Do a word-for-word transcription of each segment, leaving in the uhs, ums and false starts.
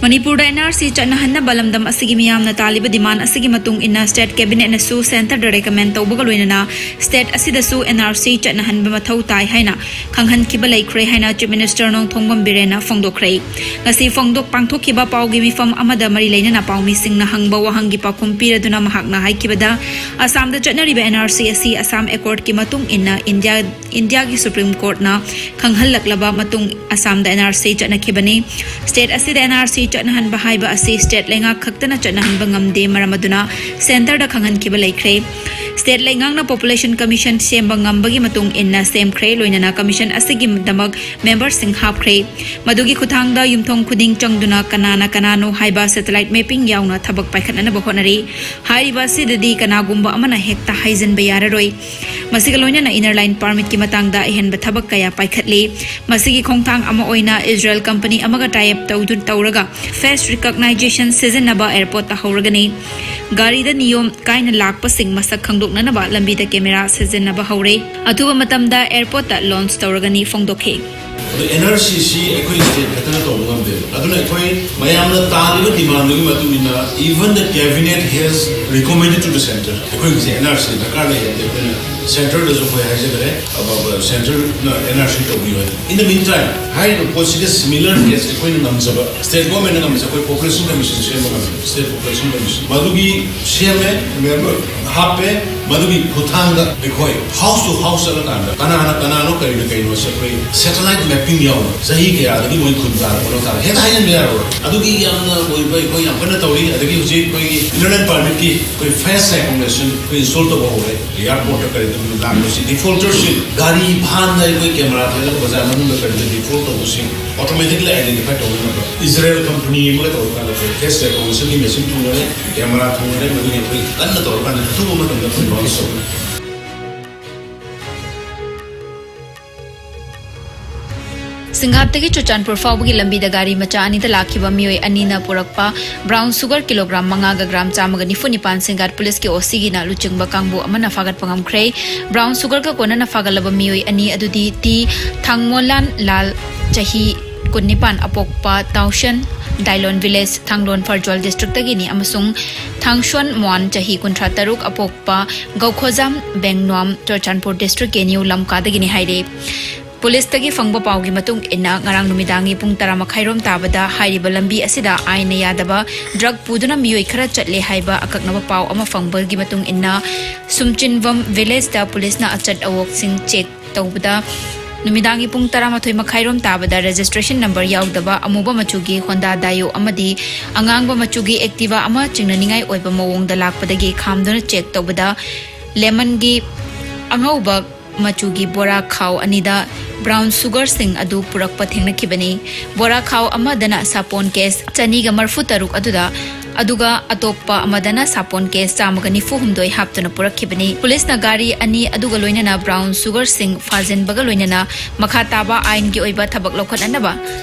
ꯃꯅꯤꯄꯨꯔꯗ NRC ꯆꯠꯅꯍꯟꯅꯕ ꯂꯝꯗꯝ ꯑꯁꯤꯒꯤ ꯃꯤꯌꯥꯝꯅ ꯇꯥꯜꯂꯤꯕ demand ꯑꯁꯤꯒꯤ ꯃꯇꯨꯡ ꯏꯟꯅ state cabinetꯅꯁꯨ centreꯗ recommend ꯇꯧꯕꯒ ꯂꯣꯏꯅꯅ state ꯑꯁꯤꯗꯁꯨ NRC ꯆꯠꯅꯍꯟꯕ ꯃꯊꯧ ꯇꯥꯏ ꯍꯥꯏꯅ ꯈꯪꯍꯟꯈꯤꯕ ꯂꯩꯈ꯭ꯔꯦ ꯍꯥꯏꯅ Chief Minister ꯅꯣꯡꯊꯣꯝꯕꯝ ꯕꯤꯔꯦꯟꯅ ꯐꯣꯡꯗꯣꯛꯈ꯭ꯔꯦ꯫ ꯉꯁꯤ ꯐꯣꯡꯗꯣꯛ ꯄꯥꯡꯊꯣꯛꯈꯤꯕ ꯄꯥꯎꯒꯤ ꯃꯤꯐꯝ ꯑꯃꯗ ꯃꯔꯤ ꯂꯩꯅꯅ ꯄꯥꯎꯃꯤꯁꯤꯡꯅ ꯍꯪꯕ ꯋꯥꯍꯪꯒꯤ ꯄꯥꯎꯈꯨꯝ ꯄꯤꯔꯗꯨꯅ ꯃꯍꯥꯛꯅ ꯍꯥꯏꯈꯤꯕꯗ, ꯑꯁꯥꯝꯗ ꯆꯠꯅꯔꯤꯕ NRC ꯑꯁꯤ ꯑꯁꯥꯝ Accordꯀꯤ ꯃꯇꯨꯡ ꯏꯟꯅ ꯏꯟꯗꯤꯌꯥ, ꯏꯟꯗꯤꯌꯥꯒꯤ Supreme Courtꯅ ꯈꯪꯍꯜꯂꯛꯂꯕ ꯃꯇꯨꯡ ꯑꯁꯥꯝꯗ NRC ꯆꯠꯅꯈꯤꯕꯅꯤ꯫ State ꯑꯁꯤꯗ NRC ꯆꯠꯅꯍꯟꯕ ꯍꯥꯏꯕ ꯑꯁꯤ state ꯂꯩꯉꯥꯛ ꯈꯛꯇꯅ ꯆꯠꯅꯍꯟꯕ ꯉꯝꯗꯦ, ꯃꯔꯝ ꯑꯗꯨꯅ centreꯗ ꯈꯪꯍꯟꯈꯤꯕ ꯂꯩꯈ꯭ꯔꯦ꯫ State ꯂꯩꯉꯥꯛꯅ population commission ꯁꯦꯝꯕ ꯉꯝꯕꯒꯤ ꯃꯇꯨꯡ ꯏꯟꯅ ꯁꯦꯝꯈ꯭ꯔꯦ, ꯂꯣꯏꯅꯅ commission ꯑꯁꯤꯒꯤꯗꯃꯛ memberꯁꯤꯡ ꯍꯥꯞꯈ꯭ꯔꯦ꯫ ꯃꯗꯨꯒꯤ ꯈꯨꯠꯊꯥꯡꯗ ꯌꯨꯝꯊꯣꯡ ꯈꯨꯗꯤꯡ ꯆꯪꯗꯨꯅ ꯀꯅꯥꯅ ꯀꯅꯥꯅꯣ ꯍꯥꯏꯕ satellite mapping ꯌꯥꯎꯅ ꯊꯕꯛ ꯄꯥꯏꯈꯠꯅꯅꯕ ꯍꯣꯠꯅꯔꯤ꯫ ꯍꯥꯏꯔꯤꯕ ꯑꯁꯤꯗꯗꯤ ꯀꯅꯥꯒꯨꯝꯕ ꯑꯃꯅ ꯍꯦꯛꯇ ꯍꯥꯏꯖꯤꯟꯕ ꯌꯥꯔꯔꯣꯏ꯫ ꯃꯁꯤꯒ ꯂꯣꯏꯅꯅ Inner Line Permitꯀꯤ ꯃꯇꯥꯡꯗ ꯑꯍꯦꯟꯕ ꯊꯕꯛ ꯀꯌꯥ ꯄꯥꯏꯈꯠꯂꯤ꯫ ꯃꯁꯤꯒꯤ ꯈꯣꯡꯊꯥꯡ ꯑꯃ ꯑꯣꯏꯅ Israel company ꯑꯃꯒ tie up ꯇꯧꯗꯨ-, ꯇꯧꯔꯒ face recognition ꯁꯤꯖꯤꯟꯅꯕ airportꯇ ꯍꯧꯔꯒꯅꯤ꯫ ꯒꯥꯔꯤꯗ ꯅꯤꯌꯣꯝ ꯀꯥꯏꯅ ꯂꯥꯛꯄꯁꯤꯡ ꯃꯁꯛ ꯈꯪꯗꯣꯛꯅꯅꯕ ꯂꯝꯕꯤꯗ camera ꯁꯤꯖꯤꯟꯅꯕ ꯍꯧꯔꯦ꯫ ꯑꯊꯨꯕ ꯃꯇꯝꯗ airportꯇ launch ꯇꯧꯔꯒꯅꯤ ꯐꯣꯡꯗꯣꯛꯈꯤ꯫ ꯑꯗꯣ NRCꯁꯤ ꯑꯩꯈꯣꯏ state ꯈꯛꯇꯅ ꯇꯧꯕ ꯉꯝꯗꯦꯕ꯫ ꯑꯗꯨꯅ ꯑꯩꯈꯣꯏ ꯃꯌꯥꯝꯅ ꯇꯥꯜꯂꯤꯕ demandꯗꯨꯒꯤ ꯃꯇꯨꯡ ꯏꯟꯅ, even the cabinet has recommended to the centre, ꯑꯩꯈꯣꯏꯒꯤꯁꯦ NRC ꯗꯔꯀꯥꯔ ꯂꯩ ꯍꯥꯏꯕꯗꯤ ꯑꯩꯈꯣꯏꯅ centreꯗꯁꯨ ꯑꯩꯈꯣꯏ ꯍꯥꯏꯖꯈ꯭ꯔꯦ꯫ ꯑꯕ-, ꯑꯕ-, centreꯅ NRC ꯇꯧꯕꯤꯌꯨ ꯍꯥꯏꯅ꯫ In the meantime, ꯍꯥꯏꯔꯤꯕ ꯄꯣꯠꯁꯤꯗ similar case ꯑꯩꯈꯣꯏꯅ ꯉꯝꯖꯕ, state governmentꯅ ꯉꯝꯖꯕ, ꯑꯩꯈꯣꯏ population commission ꯁꯦꯝꯕ ꯉꯝꯃꯦ, state population commission꯫ ꯃꯗꯨꯒꯤ ꯁꯦꯝꯃꯦ, member ꯍꯥꯞꯄꯦ꯫ ꯃꯗꯨꯒꯤ ꯈꯨꯠꯊꯥꯡꯗ ꯑꯩꯈꯣꯏ house to house ꯆꯠꯂꯀꯥꯟꯗ ꯀꯅꯥꯅ ꯀꯅꯥꯅꯣ, ꯀꯔꯤꯅ ꯀꯔꯤꯅꯣꯁꯦ ꯑꯩꯈꯣꯏ satellite mapping ꯌꯥꯎꯅ ꯆꯍꯤ ꯀꯌꯥꯗꯒꯤ ꯃꯣꯏ ꯈꯨꯟ ꯇꯥꯔꯕꯅꯣ ꯇꯥꯔꯦ ꯍꯦꯛꯇ ꯍꯥꯏꯖꯤꯟꯕ ꯌꯥꯔꯣꯏ꯫ ꯑꯗꯨꯒꯤ ꯌꯥꯝꯅ ꯑꯣꯏꯕ ꯑꯩꯈꯣꯏ ꯌꯥꯝ ꯀꯟꯅ ꯇꯧꯔꯤ꯫ ꯑꯗꯒꯤ ꯍꯧꯖꯤꯛ ꯑꯩꯈꯣꯏꯒꯤ Inner Line Permitꯀꯤ ꯑꯩꯈꯣꯏ face recognition ꯑꯩꯈꯣꯏ install ꯇꯧꯕ ꯍꯧꯔꯦ꯫ Airportꯇ ꯀꯔꯤꯗ ꯂꯥꯛꯄꯁꯤ defaulterꯁꯤꯡ, ꯒꯥꯔꯤ ꯐꯥꯟꯗ ꯑꯩꯈꯣꯏ camera ꯊꯥꯖꯤꯜꯂꯒ ꯕꯖꯥꯔ ꯃꯅꯨꯡꯗ ꯀꯔꯤꯗ default ꯇꯧꯕꯁꯤꯡ automatically identify ꯇꯧꯅꯅꯕ Israel company ꯑꯃꯒ ꯇꯧꯔꯀꯥꯟꯗ ꯑꯩꯈꯣꯏ face recognitionꯒꯤ machine ꯊꯨꯡꯅꯔꯦ, camera ꯊꯨꯡꯅꯔꯦ꯫ ꯃꯗꯨꯒꯤ ꯑꯩꯈꯣꯏ ꯀꯟꯅ ꯇꯧꯔꯀꯥꯟꯗ ꯑꯊꯨꯕ ꯃꯇꯝꯗ ꯑꯩꯈꯣꯏ launch ꯇꯧꯒꯅꯤ꯫ ꯁꯤꯡꯒꯥꯠꯇꯒꯤ ꯆꯨꯔꯆꯥꯟꯄꯨꯔ ꯐꯥꯎꯕꯒꯤ ꯂꯝꯕꯤꯗ ꯒꯥꯔꯤ ꯃꯆꯥ ꯑꯅꯤꯗ ꯂꯥꯛꯈꯤꯕ ꯃꯤꯑꯣꯏ ꯑꯅꯤꯅ ꯄꯨꯔꯛꯄ brown sugar kilogram ꯃꯉꯥꯒ gram ꯆꯥꯝꯃꯒ ꯅꯤꯐꯨ ꯅꯤꯄꯥꯟ ꯁꯤꯡꯒꯥꯠ policeꯀꯤ OCꯒꯤꯅ ꯂꯨꯆꯤꯡꯕ ꯀꯥꯡꯕꯨ ꯑꯃꯅ ꯐꯥꯒꯠꯄ ꯉꯝꯈ꯭ꯔꯦ꯫ Brown sugarꯒ ꯀꯣꯟꯅꯅ ꯐꯥꯒꯠꯂꯕ ꯃꯤꯑꯣꯏ ꯑꯅꯤ ꯑꯗꯨꯗꯤ ꯇꯤ ꯊꯥꯡꯃꯣꯂꯥꯟ ꯂꯥꯜ, ꯆꯍꯤ ꯀꯨꯟꯅꯤꯄꯥꯟ, ꯑꯄꯣꯛꯄ ꯇꯥꯎꯁꯟ, ꯗꯥꯏꯂꯣꯟ ꯚꯤꯂꯦꯖ, ꯊꯥꯡꯂꯣꯟ ꯐꯔꯖꯣꯜ ꯗꯤꯁꯇ꯭ꯔꯤꯛꯇꯒꯤꯅꯤ ꯑꯃꯁꯨꯡ ꯊꯥꯡꯁꯣꯟ ꯃꯣꯟ, ꯆꯍꯤ ꯀꯨꯟꯊ꯭ꯔꯥ ꯇꯔꯨꯛ, ꯑꯄꯣꯛꯄ ꯒꯧꯈꯣꯖꯥꯝ ꯕꯦꯡꯅꯣꯝ, Churachandpur district, K N U ꯂꯝꯀꯥꯗꯒꯤꯅꯤ ꯍꯥꯏꯔꯦ꯫ ꯄꯨꯂꯤꯁꯇꯒꯤ ꯐꯪꯕ ꯄꯥꯎꯒꯤ ꯃꯇꯨꯡ ꯏꯟꯅ, ꯉꯔꯥꯡ ꯅꯨꯃꯤꯗꯥꯡꯒꯤ ꯄꯨꯡ ꯇꯔꯥ ꯃꯈꯥꯏꯔꯣꯝ ꯇꯥꯕꯗ ꯍꯥꯏꯔꯤꯕ ꯂꯝꯕꯤ ꯑꯁꯤꯗ ꯑꯥꯏꯟꯅ ꯌꯥꯗꯕ ꯗ꯭ꯔꯒ ꯄꯨꯗꯨꯅ ꯃꯤꯑꯣꯏ ꯈꯔ ꯆꯠꯂꯦ ꯍꯥꯏꯕ ꯑꯀꯛꯅꯕ ꯄꯥꯎ ꯑꯃ ꯐꯪꯕꯒꯤ ꯃꯇꯨꯡ ꯏꯟꯅ, ꯁꯨꯝꯆꯤꯟꯕꯝ ꯚꯤꯂꯦꯖꯇ ꯄꯨꯂꯤꯁꯅ ꯑꯆꯠ ꯑꯋꯣꯛꯁꯤꯡ ꯆꯦꯛ ꯇꯧꯕꯗ, ꯅꯨꯃꯤꯗꯥꯡꯒꯤ ꯄꯨꯡ ꯇꯔꯥꯃꯥꯊꯣꯏ ꯃꯈꯥꯏꯔꯣꯝ ꯇꯥꯕꯗ registration number ꯌꯥꯎꯗꯕ ꯑꯃꯨꯕ ꯃꯆꯨꯒꯤ ꯍꯣꯟꯗꯥ ꯗꯥꯏꯌꯣ ꯑꯃꯗꯤ ꯑꯉꯥꯡꯕ ꯃꯆꯨꯒꯤ Activa ꯑꯃ ꯆꯤꯡꯅꯅꯤꯡꯉꯥꯏ ꯑꯣꯏꯕ ꯃꯑꯣꯡꯗ ꯂꯥꯛꯄꯗꯒꯤ ꯈꯥꯝꯗꯨꯅ ꯆꯦꯛ ꯇꯧꯕꯗ, ꯂꯦꯃꯟꯒꯤ ꯑꯉꯧꯕ ꯃꯆꯨꯒꯤ ꯕꯣꯔꯥ ꯈꯥꯎ ꯑꯅꯤꯗ brown sugarꯁꯤꯡ ꯑꯗꯨ ꯄꯨꯔꯛꯄ ꯊꯦꯡꯅꯈꯤꯕꯅꯤ꯫ ꯕꯣꯔꯥ ꯈꯥꯎ ꯑꯃꯗꯅ ꯁꯥꯄꯣꯟ case ꯆꯅꯤꯒ ꯃꯔꯤꯐꯨ ꯇꯔꯨꯛ ꯑꯗꯨꯗ, ꯑꯗꯨꯒ ꯑꯇꯣꯞꯄ ꯑꯃꯗꯅ ꯁꯥꯄꯣꯟ case ꯆꯥꯝꯃꯒ ꯅꯤꯐꯨ ꯍꯨꯝꯗꯣꯏ ꯍꯥꯞꯇꯨꯅ ꯄꯨꯔꯛꯈꯤꯕꯅꯤ꯫ ꯄꯨꯂꯤꯁꯅ ꯒꯥꯔꯤ ꯑꯅꯤ ꯑꯗꯨꯒ ꯂꯣꯏꯅꯅ brown sugarꯁꯤꯡ ꯐꯥꯖꯤꯟꯕꯒ ꯂꯣꯏꯅꯅ ꯃꯈꯥ ꯇꯥꯕ ꯑꯥꯏꯟꯒꯤ ꯑꯣꯏꯕ ꯊꯕꯛ ꯂꯧꯈꯠꯅꯅꯕ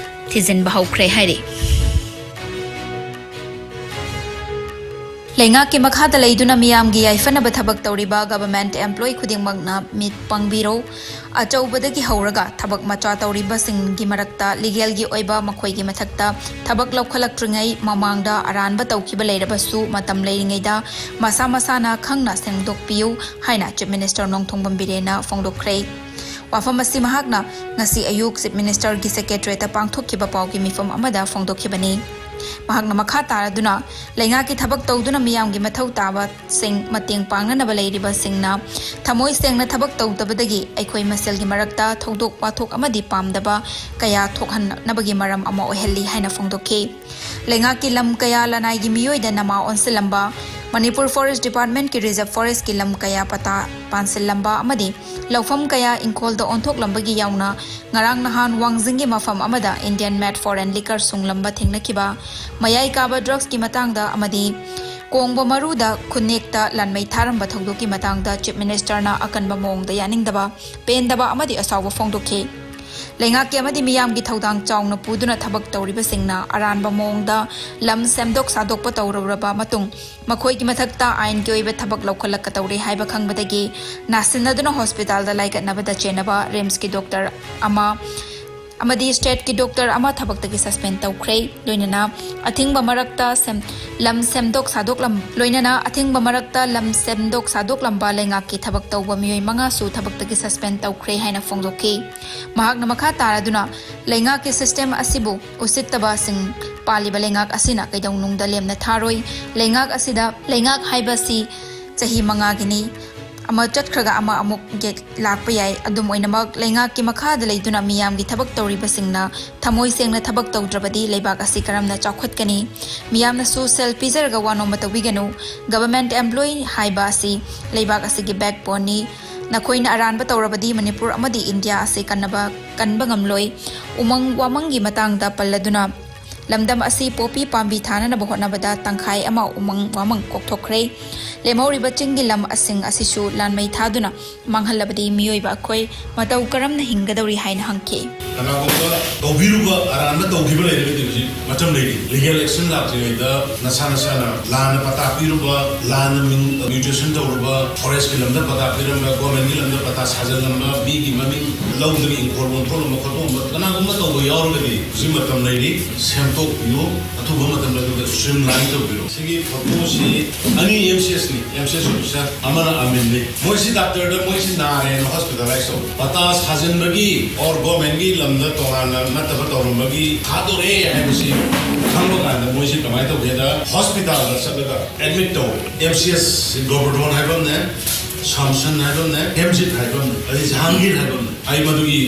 ꯊꯤꯖꯤꯟꯕ ꯍꯧꯈ꯭ꯔꯦ ꯍꯥꯏꯔꯤ꯫ ꯂꯩꯉꯥꯛꯀꯤ ꯃꯈꯥꯗ ꯂꯩꯗꯨꯅ ꯃꯤꯌꯥꯝꯒꯤ ꯌꯥꯏꯐꯅꯕ ꯊꯕꯛ ꯇꯧꯔꯤꯕ government employee ꯈꯨꯗꯤꯡꯃꯛꯅ ꯃꯤꯠ ꯄꯥꯡꯕꯤꯔꯣ꯫ ꯑꯆꯧꯕꯗꯒꯤ ꯍꯧꯔꯒ ꯊꯕꯛ ꯃꯆꯥ ꯇꯧꯔꯤꯕꯁꯤꯡꯒꯤ ꯃꯔꯛꯇ legalꯒꯤ ꯑꯣꯏꯕ ꯃꯈꯣꯏꯒꯤ ꯃꯊꯛꯇ ꯊꯕꯛ ꯂꯧꯈꯠꯂꯛꯇ꯭ꯔꯤꯉꯩ ꯃꯃꯥꯡꯗ ꯑꯔꯥꯟꯕ ꯇꯧꯈꯤꯕ ꯂꯩꯔꯕꯁꯨ, ꯃꯇꯝ ꯂꯩꯔꯤꯉꯩꯗ ꯃꯁꯥ ꯃꯁꯥꯅ ꯈꯪꯅ ꯁꯦꯡꯗꯣꯛꯄꯤꯌꯨ ꯍꯥꯏꯅ Chief Minister ꯅꯣꯡꯊꯣꯝꯕꯝ ꯕꯤꯔꯦꯟꯅ ꯐꯣꯡꯗꯣꯛꯈ꯭ꯔꯦ꯫ ꯋꯥꯐꯝ ꯑꯁꯤ ꯃꯍꯥꯛꯅ ꯉꯁꯤ ꯑꯌꯨꯛ Chief Ministerꯒꯤ Secretariatꯇ ꯄꯥꯡꯊꯣꯛꯈꯤꯕ ꯄꯥꯎꯒꯤ ꯃꯤꯐꯝ ꯑꯃꯗ ꯐꯣꯡꯗꯣꯛꯈꯤꯕꯅꯤ꯫ ꯃꯍꯥꯛꯅ ꯃꯈꯥ ꯇꯥꯔꯗꯨꯅ, ꯂꯩꯉꯥꯛꯀꯤ ꯊꯕꯛ ꯇꯧꯗꯨꯅ ꯃꯤꯌꯥꯝꯒꯤ ꯃꯊꯧ ꯇꯥꯕꯁꯤꯡ ꯃꯇꯦꯡ ꯄꯥꯡꯅꯅꯕ ꯂꯩꯔꯤꯕꯁꯤꯡꯅ ꯊꯃꯣꯏ ꯁꯦꯡꯅ ꯊꯕꯛ ꯇꯧꯗꯕꯗꯒꯤ ꯑꯩꯈꯣꯏ ꯃꯁꯦꯜꯒꯤ ꯃꯔꯛꯇ ꯊꯧꯗꯣꯛ ꯋꯥꯊꯣꯛ ꯑꯃꯗꯤ ꯄꯥꯝꯗꯕ ꯀꯌꯥ ꯊꯣꯛꯍꯟꯅꯕꯒꯤ ꯃꯔꯝ ꯑꯃ ꯑꯣꯏꯍꯜꯂꯤ ꯍꯥꯏꯅ ꯐꯣꯡꯗꯣꯛꯈꯤ꯫ ꯂꯩꯉꯥꯛꯀꯤ ꯂꯝ ꯀꯌꯥ ꯂꯅꯥꯏꯒꯤ ꯃꯤꯑꯣꯏꯗ ꯅꯃꯥ ꯑꯣꯟꯁꯤꯜꯂꯝꯕ, ꯃꯅꯤꯄꯨꯔ Forest Departmentꯀꯤ reserve forestꯀꯤ ꯂꯝ ꯀꯌꯥ ꯄꯇꯥ ꯄꯥꯟꯁꯤꯜꯂꯝꯕ ꯑꯃꯗꯤ ꯂꯧꯐꯝ ꯀꯌꯥ ꯏꯪꯈꯣꯜꯗ ꯑꯣꯟꯊꯣꯛꯂꯝꯕꯒꯤ ꯌꯥꯎꯅ ꯉꯔꯥꯡ ꯅꯍꯥꯟ ꯋꯥꯡꯖꯤꯡꯒꯤ ꯃꯐꯝ ꯑꯃꯗ Indian made foreign liquor ꯁꯨꯡꯂꯝꯕ ꯊꯦꯡꯅꯈꯤꯕ, ꯃꯌꯥꯏ ꯀꯥꯕ drugsꯀꯤ ꯃꯇꯥꯡꯗ ꯑꯃꯗꯤ ꯀꯣꯡꯕ ꯃꯔꯨꯗ ꯈꯨꯟꯅꯦꯛꯇ ꯂꯥꯟꯃꯩ ꯊꯥꯔꯝꯕ ꯊꯧꯗꯣꯛꯀꯤ ꯃꯇꯥꯡꯗ Chief Ministerꯅ ꯑꯀꯟꯕ ꯃꯑꯣꯡꯗ ꯌꯥꯅꯤꯡꯗꯕ, ꯄꯦꯟꯗꯕ ꯑꯃꯗꯤ ꯑꯁꯥꯎꯕ ꯐꯣꯡꯗꯣꯛꯈꯤ꯫ ꯂꯩꯉꯥꯛꯀꯤ ꯑꯃꯗꯤ ꯃꯤꯌꯥꯝꯒꯤ ꯊꯧꯗꯥꯡ ꯆꯥꯎꯅ ꯄꯨꯗꯨꯅ ꯊꯕꯛ ꯇꯧꯔꯤꯕꯁꯤꯡꯅ ꯑꯔꯥꯟꯕ ꯃꯑꯣꯡꯗ ꯂꯝ ꯁꯦꯝꯗꯣꯛ ꯁꯥꯗꯣꯛꯄ ꯇꯧꯔꯨꯔꯕ ꯃꯇꯨꯡ, ꯃꯈꯣꯏꯒꯤ ꯃꯊꯛꯇ ꯑꯥꯏꯟꯒꯤ ꯑꯣꯏꯕ ꯊꯕꯛ ꯂꯧꯈꯠꯂꯛꯀꯗꯧꯔꯦ ꯍꯥꯏꯕ ꯈꯪꯕꯗꯒꯤ ꯅꯥꯁꯤꯟꯅꯗꯨꯅ hospitalꯗ ꯂꯥꯏꯀꯠꯅꯕꯗ ꯆꯦꯟꯅꯕ RIMSꯀꯤ doctor ꯑꯃ ꯑꯃꯗꯤ ꯁ꯭ꯇꯦꯠꯀꯤ ꯗꯣꯛꯇꯔ ꯑꯃ ꯊꯕꯛꯇꯒꯤ ꯁꯁꯄꯦꯟ ꯇꯧꯈ꯭ꯔꯦ꯫ ꯂꯣꯏꯅꯅ ꯑꯊꯤꯡꯕ ꯃꯔꯛꯇ ꯁꯦꯝ-, ꯂꯝ ꯁꯦꯝꯗꯣꯛ ꯁꯥꯗꯣꯛꯂꯝ-, ꯂꯣꯏꯅꯅ ꯑꯊꯤꯡꯕ ꯃꯔꯛꯇ ꯂꯝ ꯁꯦꯝꯗꯣꯛ ꯁꯥꯗꯣꯛꯂꯝꯕ ꯂꯩꯉꯥꯛꯀꯤ ꯊꯕꯛ ꯇꯧꯕ ꯃꯤꯑꯣꯏ ꯃꯉꯥꯁꯨ ꯊꯕꯛꯇꯒꯤ ꯁꯁꯄꯦꯟ ꯇꯧꯈ꯭ꯔꯦ ꯍꯥꯏꯅ ꯐꯣꯡꯗꯣꯛꯈꯤ꯫ ꯃꯍꯥꯛꯅ ꯃꯈꯥ ꯇꯥꯔꯗꯨꯅ, ꯂꯩꯉꯥꯛꯀꯤ ꯁꯤꯁꯇꯦꯝ ꯑꯁꯤꯕꯨ ꯎꯁꯤꯠꯇꯕꯁꯤꯡ ꯄꯥꯜꯂꯤꯕ ꯂꯩꯉꯥꯛ ꯑꯁꯤꯅ ꯀꯩꯗꯧꯅꯨꯡꯗ ꯂꯦꯝꯅ ꯊꯥꯔꯣꯏ꯫ ꯂꯩꯉꯥꯛ ꯑꯁꯤꯗ, ꯂꯩꯉꯥꯛ ꯍꯥꯏꯕꯁꯤ ꯆꯍꯤ ꯃꯉꯥꯒꯤꯅꯤ꯫ ꯑꯃ ꯆꯠꯈ꯭ꯔꯒ ꯑꯃ ꯑꯃꯨꯛ ꯌꯦꯛ-, ꯂꯥꯛꯄ ꯌꯥꯏ꯫ ꯑꯗꯨꯝ ꯑꯣꯏꯅꯃꯛ, ꯂꯩꯉꯥꯛꯀꯤ ꯃꯈꯥꯗ ꯂꯩꯗꯨꯅ ꯃꯤꯌꯥꯝꯒꯤ ꯊꯕꯛ ꯇꯧꯔꯤꯕꯁꯤꯡꯅ ꯊꯃꯣꯏ ꯁꯦꯡꯅ ꯊꯕꯛ ꯇꯧꯗ꯭ꯔꯕꯗꯤ ꯂꯩꯕꯥꯛ ꯑꯁꯤ ꯀꯔꯝꯅ ꯆꯥꯎꯈꯠꯀꯅꯤ? ꯃꯤꯌꯥꯝꯅꯁꯨ ꯁꯦꯜ ꯄꯤꯖꯔꯒ ꯋꯥꯅꯣꯝꯕ ꯇꯧꯕꯤꯒꯅꯨ꯫ Government employee ꯍꯥꯏꯕ ꯑꯁꯤ ꯂꯩꯕꯥꯛ ꯑꯁꯤꯒꯤ backboneꯅꯤ꯫ ꯅꯈꯣꯏꯅ ꯑꯔꯥꯟꯕ ꯇꯧꯔꯕꯗꯤ ꯃꯅꯤꯄꯨꯔ ꯑꯃꯗꯤ ꯏꯟꯗꯤꯌꯥ ꯑꯁꯤ ꯀꯟꯅꯕ, ꯀꯟꯕ ꯉꯝꯂꯣꯏ꯫ ꯎꯃꯪ ꯋꯥꯃꯪꯒꯤ ꯃꯇꯥꯡꯗ ꯄꯜꯂꯗꯨꯅ, ꯂꯝꯗꯝ ꯑꯁꯤ ꯄꯣꯄꯤ ꯄꯥꯝꯕꯤ ꯊꯥꯅꯅꯕ ꯍꯣꯠꯅꯕꯗ ꯇꯪꯈꯥꯏ ꯑꯃ ꯎꯃꯪ ꯋꯥꯃꯪ ꯀꯣꯛꯊꯣꯛꯈ꯭ꯔꯦ꯫ ꯂꯦꯝꯍꯧꯔꯤꯕ ꯆꯤꯡꯒꯤ ꯂꯝ ꯑꯁꯤꯡ ꯑꯁꯤꯁꯨ ꯂꯥꯟꯃꯩ ꯊꯥꯗꯨꯅ ꯃꯥꯡꯍꯜꯂꯕꯗꯤ ꯃꯤꯑꯣꯏꯕ ꯑꯩꯈꯣꯏ ꯃꯇꯧ ꯀꯔꯝꯅ ꯍꯤꯡꯒꯗꯧꯔꯤ ꯍꯥꯏꯅ ꯍꯪꯈꯤ꯫ ꯀꯅꯥꯒꯨꯝꯕ ꯇꯧꯕꯤꯔꯨꯕ ꯑꯔꯥꯟꯕ ꯇꯧꯈꯤꯕ ꯂꯩꯔꯒꯗꯤ ꯍꯧꯖꯤꯛ ꯃꯇꯝ ꯂꯩꯔꯤ꯫ Legal action ꯂꯥꯛꯇ꯭ꯔꯤꯉꯩꯗ ꯅꯁꯥ ꯅꯁꯥꯅ ꯂꯥꯟꯅ ꯄꯇꯥ ꯄꯤꯔꯨꯕ, ꯂꯥꯟꯅ ꯃꯤꯡ mutation ꯇꯧꯔꯨꯕ, forestꯀꯤ ꯂꯝꯗ ꯄꯇꯥ ꯄꯤꯔꯝꯕ, governmentꯀꯤ ꯂꯝꯗ ꯄꯇꯥ ꯁꯥꯖꯜꯂꯝꯕ, ꯃꯤꯒꯤ ꯃꯃꯤꯡ ꯂꯧꯗꯅ ꯏꯪꯈꯣꯜ ꯑꯣꯟꯊꯣꯛꯂꯝꯕ ꯈꯣꯠꯇꯣꯛꯂꯝꯕ ꯀꯅꯥꯒꯨꯝꯕ ꯇꯧꯕ ꯌꯥꯎꯔꯒꯗꯤ ꯍꯧꯖꯤꯛ ꯃꯇꯝ ꯂꯩꯔꯤ, ꯁꯦꯝꯗꯣꯛꯄꯤꯌꯨ꯫ ꯑꯊꯨꯕ ꯃꯇꯝꯗ ꯑꯗꯨꯒ streamline ꯇꯧꯕꯤꯔꯣ꯫ ꯁꯤꯒꯤ photoꯁꯤ ꯑꯅꯤ MCSꯅꯤ, MCS officer, ꯑꯃꯅ ꯑꯃꯤꯟꯅꯤ꯫ ꯃꯣꯏꯁꯤ doctorꯗ ꯃꯣꯏꯁꯤ ꯅꯥꯔꯦꯅ hospitalize ꯇꯧꯕ꯫ ꯄꯇꯥ ꯁꯥꯖꯤꯟꯕꯒꯤ or governmentꯀꯤ ꯂꯝꯗ ꯇꯣꯉꯥꯟꯅ ꯅꯠꯇꯕ ꯇꯧꯔꯝꯕꯒꯤ ꯊꯥꯗꯣꯔꯛꯑꯦ ꯍꯥꯏꯕꯁꯤ ꯈꯪꯕ ꯀꯥꯟꯗ ꯃꯣꯏꯁꯤ ꯀꯃꯥꯏꯅ ꯇꯧꯒꯦꯗ hospitalꯗ ꯆꯠꯂꯒ admit ꯇꯧꯋꯦ꯫ MCS ꯒꯣꯕꯔꯙꯣꯟ ꯍꯥꯏꯕ ꯑꯃꯅꯦ, ꯁꯥꯝꯁꯟ ꯍꯥꯏꯕ ꯑꯃꯅꯦ, ꯍꯦꯝꯖꯤꯠ ꯍꯥꯏꯕ ꯑꯃꯅꯦ, ꯑꯗꯩ ꯖꯍꯥꯡꯒꯤꯔ ꯍꯥꯏꯕ ꯑꯃꯅꯦ꯫ ꯑꯩ ꯃꯗꯨꯒꯤ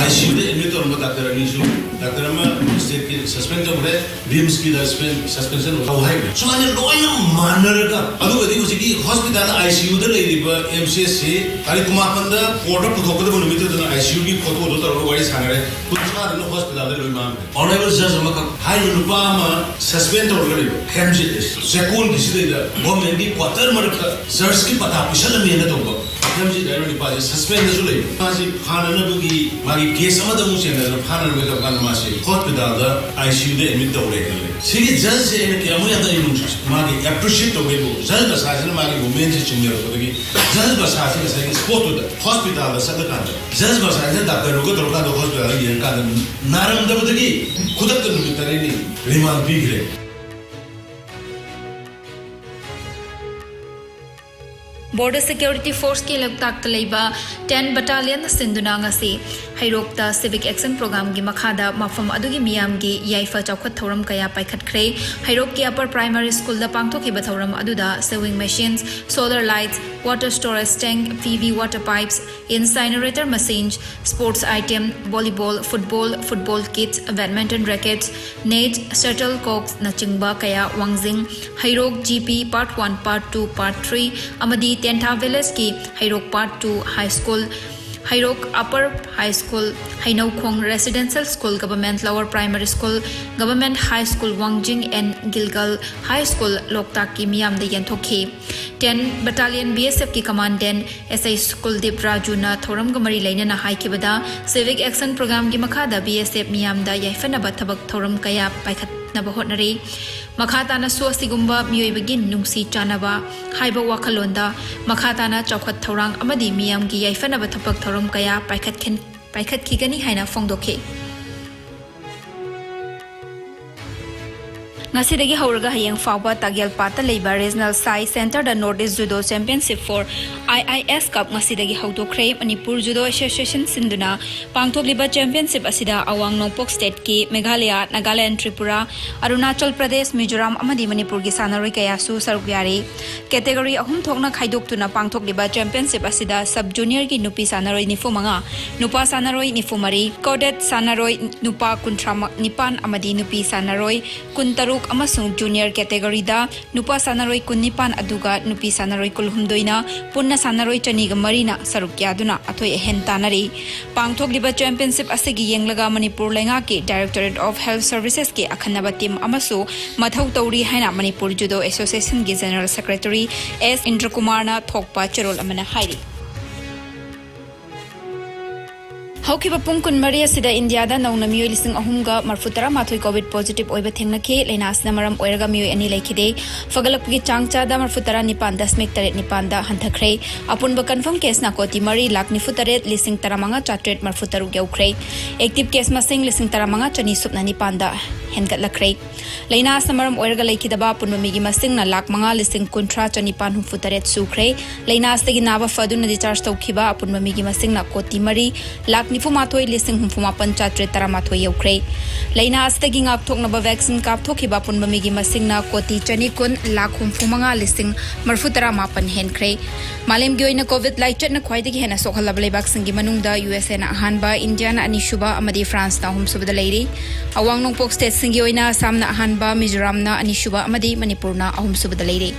ICUꯗ admit ꯇꯧꯔꯝꯕ doctor ꯑꯅꯤꯁꯨ, doctor ꯑꯃ stateꯀꯤ suspend ꯇꯧꯈ꯭ꯔꯦ, RIMSꯀꯤꯗ suspen-, suspension ꯇꯧ ꯍꯥꯏꯈ꯭ꯔꯦ꯫ ꯁꯨꯃꯥꯏꯅ ꯂꯣꯏꯅ ꯃꯥꯟꯅꯔꯒ, ꯑꯗꯨꯒꯗꯤ ꯍꯧꯖꯤꯛꯀꯤ hospitalꯗ ICUꯗ ꯂꯩꯔꯤꯕ MCSꯁꯤ ꯇꯥꯔꯤꯛ ꯀꯨꯟꯃꯥꯄꯟꯗ courtꯇ ꯄꯨꯊꯣꯛꯀꯗꯕ ꯅꯨꯃꯤꯠꯇꯨꯗꯅ ICUꯒꯤ photoꯗꯣ ꯇꯧꯔꯒ ꯋꯥꯔꯤ ꯁꯥꯟꯅꯔꯦ꯫ ꯀꯨꯟꯊ꯭ꯔꯥꯗꯨꯅ hospitalꯗ ꯂꯣꯏ ꯃꯥꯡꯈ꯭ꯔꯦ꯫ Honourable judge ꯑꯃꯈꯛ ꯍꯥꯏꯔꯤꯕ ꯅꯨꯄꯥ ꯑꯃ suspend ꯇꯧꯔꯒ ꯂꯩꯕ, ꯍꯦꯝꯖꯤꯠ ꯆꯦꯛꯀꯣꯟꯒꯤꯁꯤꯗꯩꯗ governmentꯀꯤ quarter ꯃꯔꯛꯇ churchꯀꯤ ꯄꯇꯥ ꯄꯤꯁꯜꯂꯝꯃꯦꯅ ꯇꯧꯕ꯫ ꯃꯔꯝꯁꯤ ꯗ꯭ꯔꯥꯏꯚꯔ ꯅꯨꯄꯥꯁꯦ ꯁꯁꯄꯦꯟꯗꯁꯨ ꯂꯩ꯫ ꯃꯥꯁꯤ ꯐꯥꯅꯅꯕꯒꯤ ꯃꯥꯒꯤ ꯀꯦꯁ ꯑꯃꯗ ꯑꯃꯨꯛ ꯆꯦꯟꯅꯗꯅ ꯐꯥꯅꯅꯕꯒꯤ ꯇꯧꯔꯀꯥꯟꯗ ꯃꯥꯁꯤ ꯍꯣꯁꯄꯤꯇꯥꯜꯗ ꯑꯥꯏ ꯁꯤ ꯌꯨꯗ ꯑꯦꯗꯃꯤꯠ ꯇꯧꯔꯦ ꯈꯜꯂꯦ꯫ ꯁꯤꯒꯤ ꯖꯁꯁꯦ ꯑꯩꯅ ꯀꯌꯥꯃꯨꯛ ꯌꯥꯝꯅ ꯑꯩ ꯅꯨꯡꯁꯤ-, ꯃꯥꯒꯤ ꯑꯦꯄ꯭ꯔꯤꯁꯤꯌꯦꯠ ꯇꯧꯒꯦꯕꯨ, ꯖꯁ ꯃꯁꯥꯁꯤꯅ ꯃꯥꯒꯤ ꯃꯨꯚꯃꯦꯟꯁꯦ ꯆꯤꯡꯅꯔꯛꯄꯗꯒꯤ ꯖꯁ ꯃꯁꯥꯁꯦ ꯉꯁꯥꯏꯒꯤ ꯁ꯭ꯄꯣꯠꯇꯨꯗ ꯍꯣꯁꯄꯤꯇꯥꯜꯗ ꯆꯠꯂꯀꯥꯟꯗ ꯖꯁ ꯃꯁꯥꯁꯤꯅ ꯗꯥꯛꯇꯔꯗꯨꯒ ꯇꯧꯔꯀꯥꯟꯗ ꯍꯣꯁꯄꯤꯇꯥꯜꯗ ꯌꯦꯡꯉꯀꯥꯟꯗ ꯅꯥꯔꯝꯗꯕꯗꯒꯤ ꯈꯨꯗꯛꯇ ꯅꯨꯃꯤꯠ ꯇꯔꯦꯠꯅꯤ ꯔꯤꯃꯥꯟ ꯄꯤꯈ꯭ꯔꯦ꯫ Border Security Force ꯀꯤ ꯂꯣꯛꯇꯥꯛꯇ ꯂꯩꯕ ten Battalion ꯅ ꯁꯤꯟꯗꯨꯅ ꯉꯁꯤ ꯍꯩꯔꯣꯛꯇ Civic Action Program ꯒꯤ ꯃꯈꯥꯗ ꯃꯐꯝ ꯑꯗꯨꯒꯤ ꯃꯤꯌꯥꯝꯒꯤ ꯌꯥꯏꯐ ꯆꯥꯎꯈꯠ ꯊꯧꯔꯝ ꯀꯌꯥ ꯄꯥꯏꯈꯠꯈ꯭ꯔꯦ꯫ ꯍꯩꯔꯣꯛꯀꯤ Upper Primary School ꯗ ꯄꯥꯡꯊꯣꯛꯈꯤꯕ ꯊꯧꯔꯝ ꯑꯗꯨꯗ sewing machines, solar lights, water storage tank, P V water pipes, incinerator machines, sports item, volleyball, football, football kits, badminton rackets, net, shuttlecock ꯅꯆꯤꯡꯕ ꯀꯌꯥ ꯋꯥꯡꯖꯤꯡ ꯍꯩꯔꯣꯛ G P Part One, Part Two, Part Three ꯑꯃꯗꯤ ꯇꯦꯟꯊꯥ Village ꯀꯤ ꯍꯩꯔꯣꯛ Part Two High School, ꯍꯩꯔꯣꯛ Upper High School, ꯍꯩꯅꯧꯈꯣꯡ Residential School, Government Lower Primary School, Government High School ꯋꯥꯡꯖꯤꯡ and Gilgal High School ꯂꯣꯛꯇꯥꯛꯀꯤ ꯃꯤꯌꯥꯝꯗ ꯌꯦꯟꯊꯣꯛꯈꯤ꯫ Ten Battalion B S F ꯀꯤ Commandant S I Kuldeep Raju ꯅ ꯊꯧꯔꯝꯒ ꯃꯔꯤ ꯂꯩꯅꯅ ꯍꯥꯏꯈꯤꯕꯗ, Civic Action Program ꯒꯤ ꯃꯈꯥꯗ B S F ꯃꯤꯌꯥꯝꯗ ꯌꯥꯏꯐꯅꯕ ꯊꯕꯛ ꯊꯧꯔꯝ ꯀꯌꯥ ꯄꯥꯏꯈꯠꯅꯕ ꯍꯣꯠꯅꯔꯤ꯫ ꯃꯈꯥ ꯇꯥꯅꯁꯨ ꯑꯁꯤꯒꯨꯝꯕ ꯃꯤꯑꯣꯏꯕꯒꯤ ꯅꯨꯡꯁꯤ ꯆꯥꯟꯅꯕ ꯍꯥꯏꯕ ꯋꯥꯈꯜꯂꯣꯟꯗ ꯃꯈꯥ ꯇꯥꯅ ꯆꯥꯎꯈꯠ ꯊꯧꯔꯥꯡ ꯑꯃꯗꯤ ꯃꯤꯌꯥꯝꯒꯤ ꯌꯥꯏꯐꯅꯕ ꯊꯕꯛ ꯊꯧꯔꯝ ꯀꯌꯥ ꯄꯥꯏꯈꯠꯈꯤꯟ-, ꯄꯥꯏꯈꯠꯈꯤꯒꯅꯤ ꯍꯥꯏꯅ ꯐꯣꯡꯗꯣꯛꯈꯤ꯫ ꯉꯁꯤꯗꯒꯤ ꯍꯧꯔꯒ ꯍꯌꯦꯡ ꯐꯥꯎꯕ ꯇꯥꯒꯦꯜꯄꯥꯠꯇ ꯂꯩꯕ Regional Sai Centre the North East Judo Championship for I I S Cup ꯉꯁꯤꯗꯒꯤ ꯍꯧꯗꯣꯛꯈ꯭ꯔꯦ꯫ ꯃꯅꯤꯄꯨꯔ Judo Association ꯁꯤꯟꯗꯨꯅ ꯄꯥꯡꯊꯣꯛꯂꯤꯕ championship ꯑꯁꯤꯗ ꯑꯋꯥꯡ ꯅꯣꯡꯄꯣꯛ state ꯀꯤ ꯃꯦꯘꯥꯂꯌꯥ, ꯅꯥꯒꯥꯂꯦꯟ, ꯇ꯭ꯔꯤꯄꯨꯔꯥ, ꯑꯔꯨꯅꯥꯆꯜ ꯄ꯭ꯔꯗꯦꯁ, ꯃꯤꯖꯣꯔꯥꯝ ꯑꯃꯗꯤ ꯃꯅꯤꯄꯨꯔꯒꯤ ꯁꯥꯟꯅꯔꯣꯏ ꯀꯌꯥꯁꯨ ꯁꯔꯨꯛ ꯌꯥꯔꯤ꯫ Category ꯑꯍꯨꯝ ꯊꯣꯛꯅ ꯈꯥꯏꯗꯣꯛꯇꯨꯅ ꯄꯥꯡꯊꯣꯛꯂꯤꯕ championship ꯑꯁꯤꯗ sub junior ꯒꯤ ꯅꯨꯄꯤ ꯁꯥꯟꯅꯔꯣꯏ ꯅꯤꯐꯨ ꯃꯉꯥ, ꯅꯨꯄꯥ ꯁꯥꯟꯅꯔꯣꯏ ꯅꯤꯐꯨ ꯃꯔꯤ, cadet ꯁꯥꯟꯅꯔꯣꯏ ꯅꯨꯄꯥ ꯀꯨꯟꯊ꯭ꯔꯥ ꯅꯤꯄꯥꯟ ꯑꯃꯗꯤ ꯅꯨꯄꯤ ꯁꯥꯟꯅꯔꯣꯏ ꯀꯨꯟꯇꯔꯨꯛ ꯑꯃꯁꯨꯡ junior category ꯗ ꯅꯨꯄꯥ ꯁꯥꯟꯅꯔꯣꯏ ꯀꯨꯟꯅꯤꯄꯥꯟ ꯑꯗꯨꯒ ꯅꯨꯄꯤ ꯁꯥꯟꯅꯔꯣꯏ ꯀꯨꯟꯍꯨꯝꯗꯣꯏꯅ ꯄꯨꯟꯅ ꯁꯥꯟꯅꯔꯣꯏ ꯆꯅꯤꯒ ꯃꯔꯤꯅ ꯁꯔꯨꯛ ꯌꯥꯗꯨꯅ ꯑꯊꯣꯏ ꯑꯍꯦꯟ ꯇꯥꯟꯅꯔꯤ꯫ ꯄꯥꯡꯊꯣꯛꯂꯤꯕ championship ꯑꯁꯤꯒꯤ ꯌꯦꯡꯂꯒ ꯃꯅꯤꯄꯨꯔ ꯂꯩꯉꯥꯛꯀꯤ Directorate of Health Services ꯀꯤ ꯑꯈꯟꯅꯕ team ꯑꯃꯁꯨ ꯃꯊꯧ ꯇꯧꯔꯤ ꯍꯥꯏꯅ ꯃꯅꯤꯄꯨꯔ Judo Association ꯒꯤ General Secretary S ꯏꯟꯗ꯭ꯔꯀꯨꯃꯥꯔꯅ ꯊꯣꯛꯄ ꯆꯦꯔꯣꯜ ꯑꯃꯅ ꯍꯥꯏꯔꯤ꯫ ꯍꯧꯈꯤꯕ ꯄꯨꯡ ꯀꯨꯟꯃꯔꯤ ꯑꯁꯤꯗ ꯏꯟꯗꯤꯌꯥꯗ ꯅꯧꯅ ꯃꯤꯑꯣꯏ ꯂꯤꯁꯤꯡ ꯑꯍꯨꯝꯒ ꯃꯔꯐꯨ ꯇꯔꯥ ꯃꯥꯊꯣꯏ ꯀꯣꯚꯤꯗ ꯄꯣꯖꯤꯇꯤꯚ ꯑꯣꯏꯕ ꯊꯦꯡꯅꯈꯤ꯫ ꯂꯥꯏꯅꯥ ꯑꯁꯤꯅ ꯃꯔꯝ ꯑꯣꯏꯔꯒ ꯃꯤꯑꯣꯏ ꯑꯅꯤ ꯂꯩꯈꯤꯗꯦ꯫ ꯐꯒꯠꯂꯛꯄꯒꯤ ꯆꯥꯡ ꯆꯥꯗ ꯃꯔꯐꯨ ꯇꯔꯥ ꯅꯤꯄꯥꯟ ꯗꯁꯃꯤꯛ ꯇꯔꯦꯠ ꯅꯤꯄꯥꯟꯗ ꯍꯟꯊꯈ꯭ꯔꯦ꯫ ꯑꯄꯨꯟꯕ ꯀꯟꯐꯥꯔꯝ ꯀꯦꯁꯅ ꯀꯣꯇꯤ ꯃꯔꯤ ꯂꯥꯈ ꯅꯤꯐꯨ ꯇꯔꯦꯠ ꯂꯤꯁꯤꯡ ꯇꯔꯥꯃꯉꯥ ꯆꯥꯇ꯭ꯔꯦꯠ ꯃꯔꯐꯨ ꯇꯔꯨꯛ ꯌꯧꯈ꯭ꯔꯦ꯫ ꯑꯦꯛꯇꯤꯚ ꯀꯦꯁ ꯃꯁꯤꯡ ꯂꯤꯁꯤꯡ ꯇꯔꯥꯃꯉꯥ ꯆꯅꯤ ꯁꯨꯞꯅ ꯅꯤꯄꯥꯟꯗ ꯍꯦꯟꯒꯠꯂꯛꯈ꯭ꯔꯦ꯫ ꯂꯥꯏꯅꯥ ꯑꯁꯤꯅ ꯃꯔꯝ ꯑꯣꯏꯔꯒ ꯂꯩꯈꯤꯗꯕ ꯑꯄꯨꯟꯕ ꯃꯤꯒꯤ ꯃꯁꯤꯡꯅ ꯂꯥꯈ ꯃꯉꯥ ꯂꯤꯁꯤꯡ ꯀꯨꯟꯊ꯭ꯔꯥ ꯆꯅꯤꯄꯥꯟ ꯍꯨꯝꯐꯨ ꯇꯔꯦꯠ ꯁꯨꯈ꯭ꯔꯦ꯫ ꯂꯥꯏꯅꯥ ꯑꯁꯤꯗꯒꯤ ꯅꯥꯕ ꯐꯗꯨꯅ ꯗꯤꯁꯆꯥꯔꯖ ꯇꯧꯈꯤꯕ ꯑꯄꯨꯟꯕ ꯃꯤꯒꯤ ꯃꯁꯤꯡꯅ ꯀꯣꯇꯤ ꯃꯔꯤ ꯂꯥꯈ ꯅꯤꯐꯨ ꯃꯥꯊꯣꯏ ꯂꯤꯁꯤꯡ ꯍꯨꯝꯐꯨ ꯃꯥꯄꯟ ꯆꯥꯇ꯭ꯔꯦꯠ ꯇꯔꯥꯃꯥꯊꯣꯏ ꯌꯧꯈ꯭ꯔꯦ꯫ ꯂꯥꯏꯅꯥ ꯑꯁꯤꯗꯒꯤ ꯉꯥꯛꯊꯣꯛꯅꯕ ꯚꯦꯛꯁꯤꯟ ꯀꯥꯞꯊꯣꯛꯈꯤꯕ ꯑꯄꯨꯟꯕ ꯃꯤꯒꯤ ꯃꯁꯤꯡꯅ ꯀꯣꯇꯤ ꯆꯅꯤ ꯀꯨꯟ ꯂꯥꯈ ꯍꯨꯝꯐꯨ ꯃꯉꯥ ꯂꯤꯁꯤꯡ ꯃꯔꯐꯨ ꯇꯔꯥ ꯃꯥꯄꯟ ꯍꯦꯟꯈ꯭ꯔꯦ꯫ ꯃꯥꯂꯦꯝꯒꯤ ꯑꯣꯏꯅ ꯀꯣꯚꯤꯗ ꯂꯥꯏꯆꯠꯅ ꯈ꯭ꯋꯥꯏꯗꯒꯤ ꯍꯦꯟꯅ ꯁꯣꯛꯍꯜꯂꯕ ꯂꯩꯕꯥꯛꯁꯤꯡꯒꯤ ꯃꯅꯨꯡꯗ ꯌꯨ ꯑꯦꯁ ꯑꯦꯅ ꯑꯍꯥꯟꯕ, ꯏꯟꯗꯤꯌꯥꯅ ꯑꯅꯤꯁꯨꯕ ꯑꯃꯗꯤ ꯐ꯭ꯔꯥꯟꯁꯅ ꯑꯍꯨꯝꯁꯨꯕꯗ ꯂꯩꯔꯤ꯫ ꯑꯋꯥꯡ ꯅꯣꯡꯄꯣꯛ ꯁ꯭ꯇꯦꯠꯁꯤꯡꯒꯤ ꯑꯣꯏꯅ ꯑꯁꯥꯝꯅ ꯑꯍꯥꯟꯕ, ꯃꯤꯖꯣꯔꯥꯝꯅ ꯑꯅꯤꯁꯨꯕ ꯑꯃꯗꯤ ꯃꯅꯤꯄꯨꯔꯅ ꯑꯍꯨꯝꯁꯨꯕꯗ ꯂꯩꯔꯤ꯫